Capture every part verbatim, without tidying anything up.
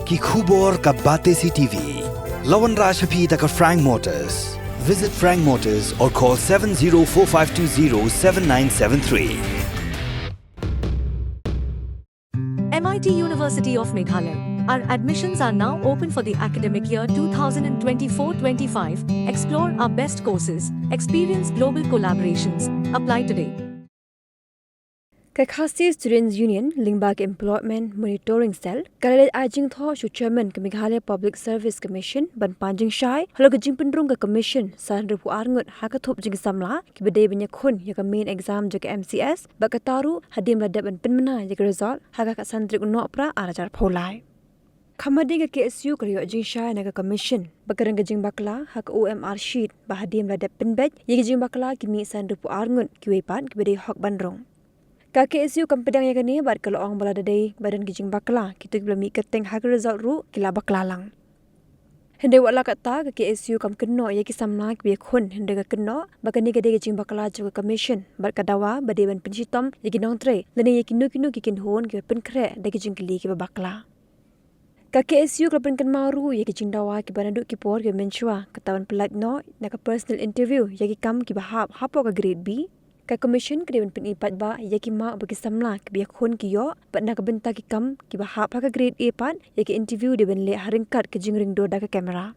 Ki khubor ka Batesi T V. La wanrah sha phi da ka Frank Motors. Visit Frank Motors or call seven zero four five two zero seven nine seven three. M I T University of Meghalaya. Our admissions are now open for the academic year two thousand twenty-four twenty-five. Explore our best courses, experience global collaborations. Apply today. Ka Khasi Students Union lyngba ka Employment Monitoring Cell ka la leit ai jingthoh sha u Chairman ka Meghalaya Public Service Commission ban pan jingshai halor ka jingpynrung ka Commission san hynriewphew ar ngut ha ka thup jingsamla kiba dei ban ïakhun ïa ka main exam jong ka M C S bad kata ruh hadien ba la dep ban pynbna ïa ka result ha ka khatsan tarik u Nohprah ar hajar arphew lai. Kham hadien ka K S U ka la ïoh jingshai na ka Commission ba ka don ka jingbakla ha ka O M R sheet ba hadien ba la dep pynbeit ïa ka jingbakla ki mih san hynriewphew ar ngut kiwei pat kiba dei hok ban rung. Ka K S U kam pdiang ïa kane bad ka la ong ba lada dei ba don ki jingbakla kito kiba la mih kyrteng ha ka result ruh ki la bakla lang. Hynrei wat la katta ka K S U kam kynnoh ïa ki samla kiba ïakhun hynrei ka kynnoh ba kane ka dei ka jingbakla jong ka Commission bad ka dawa ba dei ban pynshitom ïa ki nongtrei lane ïa kino kino ki kynhun kiba pynkhreh da ki jingkylli kiba bakla. Ka K S U ka la pynkynmaw ruh ïa ki jingdawa kiba naduh ki por kiba mynshuwa kata ban pyllait noh na ka personal interview ïa ki kam kiba hap hapoh ka grade B. Ka Commission ka dei ban pyni paidbah ïa ki mark ba ki samla kiba ïakhun ki ïoh bad na ka bynta ki kam kiba hap ha ka grade A pat ïa ki interview dei ban leh ha ryngkat ka jingring dur da ka camera.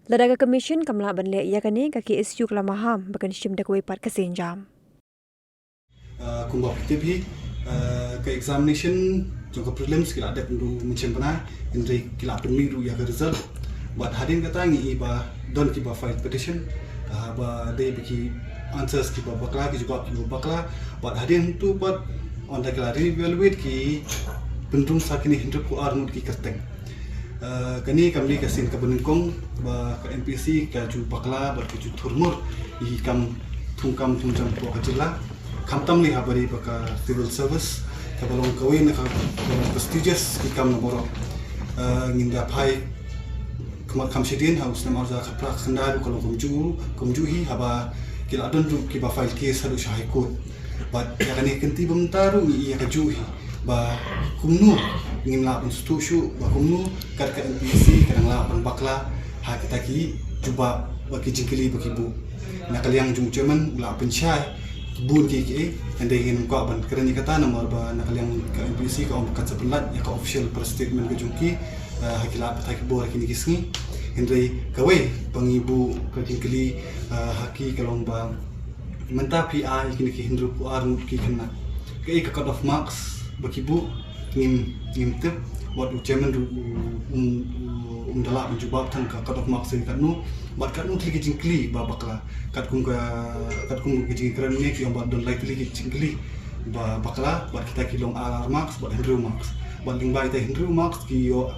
Lada ka Commission kam lah ban leh ïa kane ka K S U ka la maham ba kan shim da kawei pat ka sienjam. Ah, kumba phi tip hi, ah, ka examination jong ka prelims ki la dep naduh mynshem bnai, hynrei ki la pynmih ruh ïa ka result. Bad hadien kata ngi i ba don kiba file petition, ah, ba dei ba ki answers kiba bakla, ki jubab kiba bakla. Bad hadien tu pat ynda ki la re-evaluate ki pynrung sa kine hynriewphew ar ngut ki kyrteng. Ah, kane kam dei ka sien kaba nyngkong ba ka M P S C ka ju bakla bad ka ju thurmur ïa ki kam thungkam thungjam hapoh ka jylla. Khamtam lei ha ba dei ba ka civil service kaba long kawei na ka prestigious ki kam na baroh. Ah, ngin da phai khmat kham shadien ha u snem arhajar khatphra khyndai ruh ka long kumjuh, kumjuh hi haba ki la don ruh kiba file case haduh sha High Court. Bad ïa kane ka kynti ba mynta ruh ngi ïa kajuh hi ba kumno ngin lah ban sngewthuh shuh ba kumno kat ka M P S C ka dang lah ban bakla ha kita ki jubab bad ki jingkylli ba ki buh. Na ka liang jong u chairman u la pynshai bun kiei kiei, hynrei ngin ym kwah ban kren ïa kata namar ba na ka liang ka M P S C ka ong ba kan sa pynlait ïa ka official press statement ka jong ki, eh, ha ki lad pathai khubor ha kine ki sngi. Hynrei kawei ba ngi buh ka jingkylli, eh, ha ki ka long ba mynta phi ai kine ki hynriewphew ar ngut ki khynnah, kaei ka cut off marks ba ki buh? Ngim, ngim tip. Wat u chairman ruh u, um, um, um da lah ban jubab tang ka cut off marks ka katno bad katno tylli ki jingkylli ba bakla. Katkum ka, katkum ka jingkren ne ki ong ba don lai tylli ki jingkylli ba bakla bad kita ki long ar ar marks bad hynriew marks. Bad lyngba kita hynriew marks ki ïoh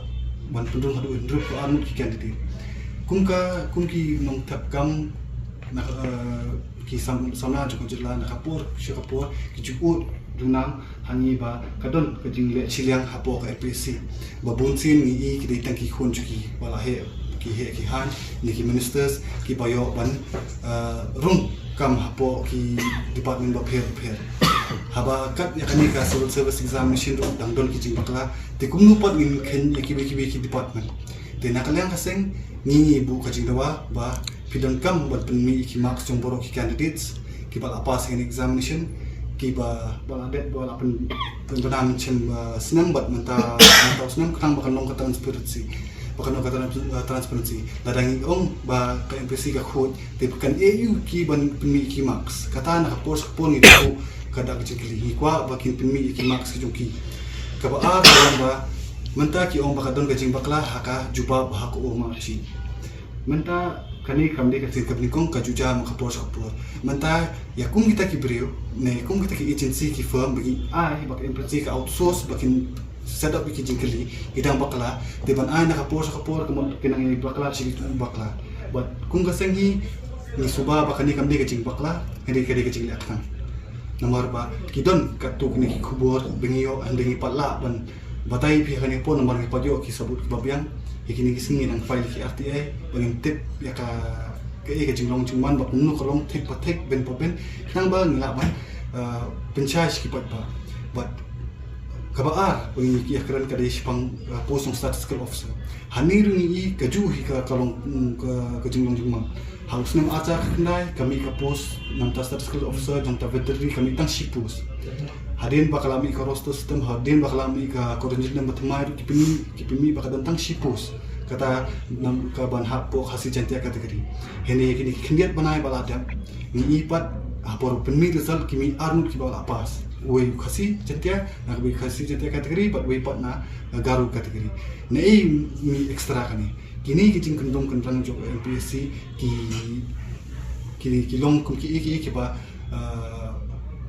ban pynrung haduh hynriewphew ar ngut ki candidate. Kum ka, kum ki nongthep kam na, eh, ki sam-, samla jong ka jylla na ka por sha ka por ki ju ud junom ha ngi ba ka don ka jingleh shiliang hapoh ka M P S C. Ba bun sien ngi i ki dei tang ki khun jong ki ba la heh, ki heh ki haiñ ne ki ministers kiba ïoh ban, eh, rung kam hapoh ki department bapher bapher. Haba kat ïa kane ka civil service examination ruh dang don ki jingbakla, te kumno pat ngin kheiñ ïa kiwei kiwei ki department? Te na ka liang ka seng ngi, ngi buh ka jingdawa ba phi donkam ban pynmih ïa ki marks jong baroh ki candidates kiba la pass ïa kane examination, kiba, ba la dep, ba la pyn, pynbna mynshem, uh, snem bad mynta, mynta u snem, khnang ba kan long ka transparency. Ba kan long ka trans-, uh, transparency. Lada ngi ong ba ka M P S C ka khuid, te kan ïoh ki ban pynmih ki marks. Kata na ka por sha ka por ngi buh ka dak ka jingkylli, ngi kwah ba kin pynmih ïa ki marks ki jong ki. Kaba ar ka long ba mynta ki ong ba ka don ka jingbakla ha ka jubab ha ka O M R sheet. Mynta kane kam dei ka sien kaba nyngkong, ka ju jia ma ka por sha ka por. Mynta ïa kum kita ki briew ne kum kita ki agency ki firm ba ki ai ba ka M P S C ka outsource ba kin set up ïa ki jingkylli, ki dang bakla, te ban ai na ka por sha ka por ka mut ki nang ïa bakla shi ki tu bakla. Bad kum ka seng hi ngi suba ba kane kam dei ka jingbakla, hynrei ka dei ka jingleh khnang. Namar ba ki don katto katne ki khubor ba ngi ïoh, hynrei ngi pat lah ban batai phi ha kane ka por namar ngi pat ïoh ki sabut kiba biang. Ïa kine ki sngi ngi nang file ki R T I ba ngin tip ïa ka, kaei ka jinglong jingman ba kumno ka long thik pa thik, beiñ pa beiñ, khnang ba ngi lah ban, uh, pynshai sha ki paidbah. Bad Kaba ar ba ngi ïa kren ka dei shaphang, uh, post jong statistical officer. Hangne ruh ngi i ka ju hi ka, ka long, mm, ka, ka jinglong jingman. Ha u snem arhajar khyndai ka mih ka post namar statistical officer jong ta veterinary ka mih tang shi post. Hadien ba ka la mih ka roster system, hadien ba ka la mih ka quarantine ba thymmai ruh ki pynmih, ki pynmih ba ka don tang shi post. Kata namar ka ban hap hapoh Khasi Jaintia category. Hangne kine ki khyndiat bnai ba la dep, ngi i pat ha por pynmih result ki mih ar ngut kiba la pass. Uwei u Khasi Jaintia, na kaba Khasi Jaintia category, bad uwei pat na, na Garo category. Naei mih extra kane? Kine ki jingkyndong kynrang jong M P S C ki, ki, ki long kum ki, ki, kiba, uh,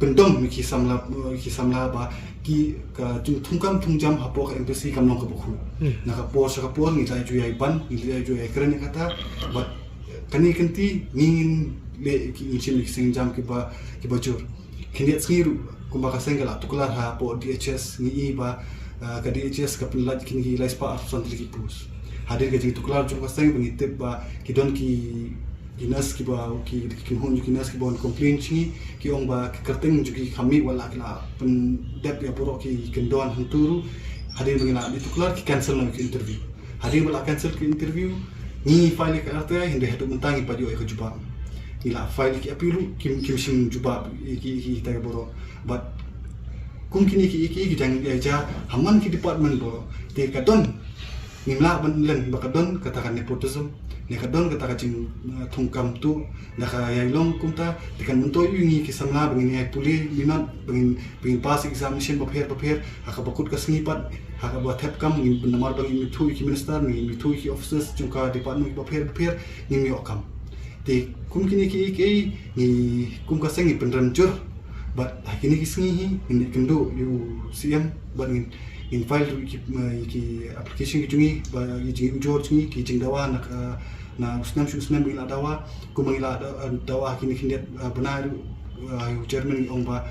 pyndom ïa ki samla, uh, ki samla ba ki ka jingthungkam thungjam hapoh ka M P S C kam long kaba khuid. Hmm. Na ka por sha ka por ngi la ju ïai ban, ngi la ju ïai kren ïa kata, bad kane ka kynti ngin leh ki, ngin shim ki sienjam kiba, kiba jur. Khyndiat sngi ruh kumba ka seng ka la tuklar hapoh D H S, ngi i ba, ah, ka D H S ka pynlait kine ki lai spah arphew san tylli ki post. Hadien ka jingtuklar jong ka seng ba ngi tip ba ki don ki, ki nurse kiba, ki, ki kynhun jong ki nurse kiba wan complain sha ngi, ki ong ba ki kyrteng jong ki kam mih, wat la ki la pyndep ïa baroh ki kyndon hangto ruh. Hadien ba ngi la dep tuklar ki cancel noh ki interview. Hadien ba la cancel ki interview, ngi file ïa ka R T I, hynrei haduh mynta ngim pat ïoh ïa ka jubab. Ngi la file ïa ki appeal ruh, kim, kim shym jubab ïa ki, ïa kita ki baroh. Bad kum kine ki, ïa ki, ïa ki jingïaja ha man ki department baroh. Te ka don, ngim lah ban len ba ka don kata ka nepotism, ne ka don kata ka jing, uh, thungkam tuh, da ka ïai long kumta, te kan myntoi ïa ngi ki samla ba ngin ïai pule minot, ba ngin, ba ngin pass examination bapher bapher, ha kaba kut ka sngi pat, ha kaba thep kam, ngin, namar ba ngim ithuh ïa ki minister, ngim ithuh ïa ki officers jong ka department bapher bapher, ngim ïoh kam. Te kum kine ki, ki, ngi kum ka seng ngi pynrem jur. Bad ha kine ki sngi hi ngin ïakynduh ïa u C M, bad ngin, ngin file ruh ïa ki, ïa ki application ki jong ngi, ba ïa ki jingujor jong ngi, ki jingdawa na ka, na u snem sha u snem ba ngi la dawa, kumba ngi la da-, dawa ha kine ki khyndiat, ah, bnai ruh, ah, ïa u chairman ngi ong ba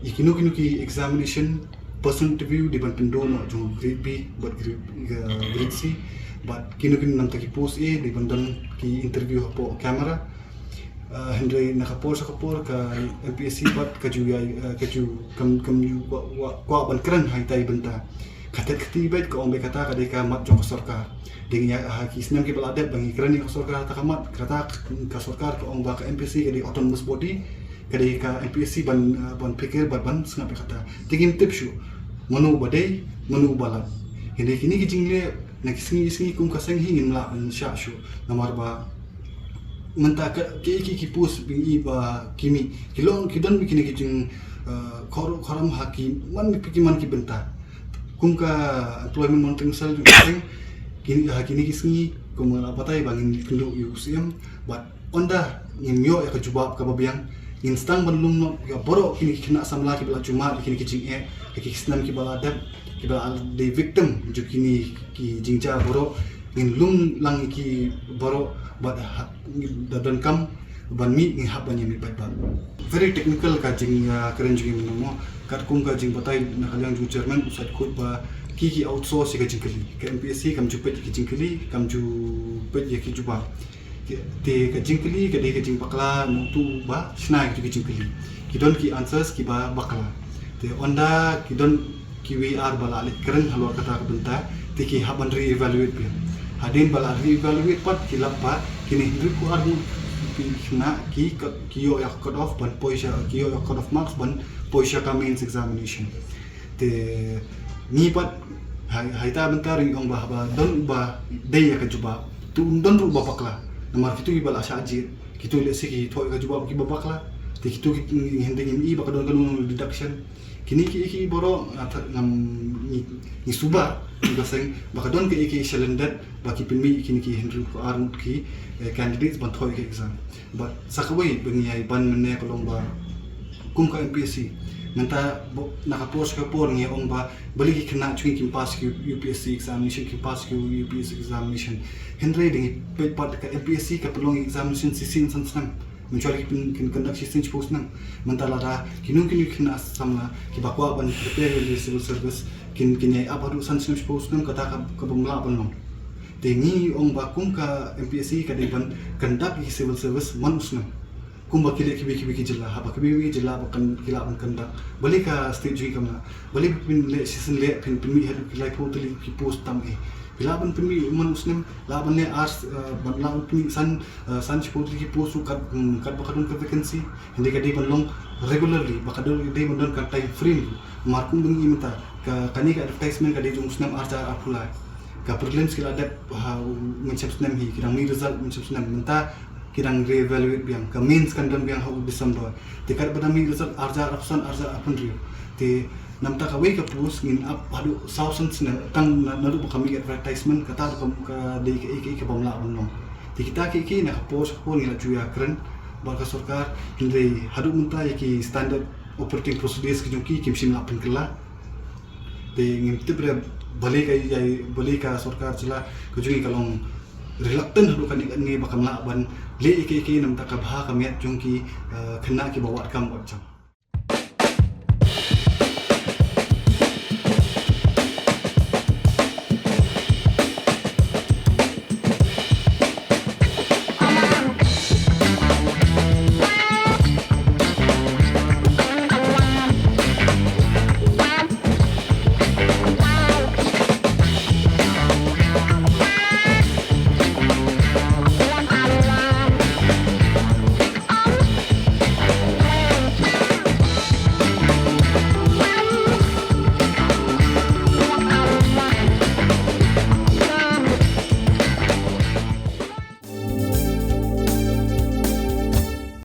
ïa kino kino ki examination, personal interview dei ban pynduh noh jong grade B bad grade, ah, grade C, bad kino kino namar ki post A dei ban don ki interview hapoh camera. Ah, hynrei na ka por sha ka por ka M P S C pat ka ju ïai, ah, ka ju kam, kam ju kwah, kwah, kwah ban kren ha ita i bynta. Ka tet kti beit ka ong beit kata ka dei ka mat jong ka sorkar. Dei ngi ïa, ha ki snem kiba la dep ba ngi kren ïa ka sorkar, kata ka mat, kata ka sorkar ka ong ba ka M P S C ka dei autonomous body, ka dei ka M P S C ban, ah, ban pyrkhat bad ban sngap ïa kata. Te ngim tip shuh mano ba dei, mano ba lait. Hynrei kine ki jingleh na ki sngi sngi kum ka seng hi ngim lah ban shah shuh. Namar ba mynta ka, ki, ki, ki post ba ngi i ba ki mih, ki long, ki don kine ki jing, eh, khor-, khoram ha ki man, ki man ki bynta. Kum ka Employment Monitoring Cell, ki, ha kine ki sngi, kum nga la batai ba ngin kynduh ïa u C M, bad ynda ngim ïoh ïa ka jubab kaba biang, ngin sdang ban lum noh ïa baroh kine ki khynnah samla kiba la ju mad ïa kine ki jingeh ha ki snem kiba la dep, kiba la dei victim jong kine ki jingjia baroh. Ngin lum lang ïa ki baroh bad ha, da donkam ban mih ngi hap ban ïa mih paidbah. Very technical ka jing, ah, kren jong ngi mynno mo. Katkum ka jingbatai na ka liang jong u chairman u Said Khuid ba ki, ki outsource ïa ka jingkylli. Ka M P S C kam ju peit ïa ki jingkylli, kam ju peit ïa ki jubab. Ki, te ka jingkylli ka dei ka jingbakla na uto uba shna ïa kito ki jingkylli. Ki don ki answers kiba bakla. Te ynda ki don kiwei ar ba la leit kren halor kata ka bynta, te ki hap ban re-evaluate biang. Hadien ba la re-evaluate pat ki lap ba kine hynriewphew ar ngut ki khynnah ki, ki ïoh ïa ka cut off ban poi sha, ki ïoh ïa ka cut off marks ban poi sha ka mains examination. Te ngi pat ha, ha ita i bynta ruh ngi ong ba haba don uba dei ïa ka jubab, to un don ruh uba bakla. Namar kito kiba la shah jied, kito lehse ki thoh ïa ka jubab kiba bakla. Te kito ki, hynrei ngim i ba ka don kano kano deduction. Kine ki, ki baroh, ah, ngam, ngi, ngi suba, ngi ka seng ba ka don ki, ki shalyndet ba ki pynmih kine ki hynriewphew ar ngut ki, eh, candidates ban thoh ïa ka exam. Bad sa kawei ba ngi ïai ban mynne ka long ba kum ka M P S C, mynta ba, na ka por sha ka por ngi ong ba balei ki khynnah jong ngi kim pass ki U P S C examination, kim pass ki U P S C examination. Hynrei da ngi peit pat ka M P S C ka pynlong examination shisien san snem. Mynshwa ki pyn, kin conduct shisien shiphew snem. Mynta lada kino kino ki khynnah samla kiba kwah ban prepare ïa ka civil service, kin, kin ïai ap haduh san snem shiphew snem, kata ka, kaba ym lah ban long. Te ngi ong ba kum ka M P S C ka dei ban conduct ïa ka civil service man u snem. Kumba ki leh kiwei kiwei ki jylla, haba kiwei kiwei ki jylla ba kan, ki lah ban conduct. Balei ka state jong ngi kam lah? Balei phin leh shisien leh, phin pynmih haduh ki laiphew tylli ki post tam eh? Phi lah ban pynmih man u snem, lah ban leh ar, eh, ban lah ban pynmih san, eh, san shiphew tylli ki post ruh kat, hmm, katba ka don ka vacancy. Hynrei ka dei ban long regularly, ba ka dei ban don ka time frame. Namar kumba ngi mynta, ka, kane ka advertisement ka dei jong u snem ar hajar arphew lai. Ka prelims ki la dep ha u mynshem snem hi, ki dang mih result mynshem snem. Mynta ki dang re-evaluate biang. Ka mains kan don biang ha u December. Te katba dang mih result ar hajar arphew san, ar hajar arphew hynriew. Te namar kawei ka post ngin ap haduh saw san snem tang na, naduh ba ka mih advertisement, kata ruh ka dei kaei kaei kaba ym lah ban long. Te kita kiei kiei na ka por sha ka por ngi la ju ïakren bad ka sorkar, hynrei haduh mynta ïa ki standard operating procedures ki jong ki kim shym lah pynkylla. Te ngim tip re balei ka, ïa, balei ka sorkar jylla ka jong ngi ka long reluctant haduh katne katne ba kam lah ban leh ïa kiei kiei namar ka bha ka miat jong ki, eh, khynnah kiba wad kam wad jam.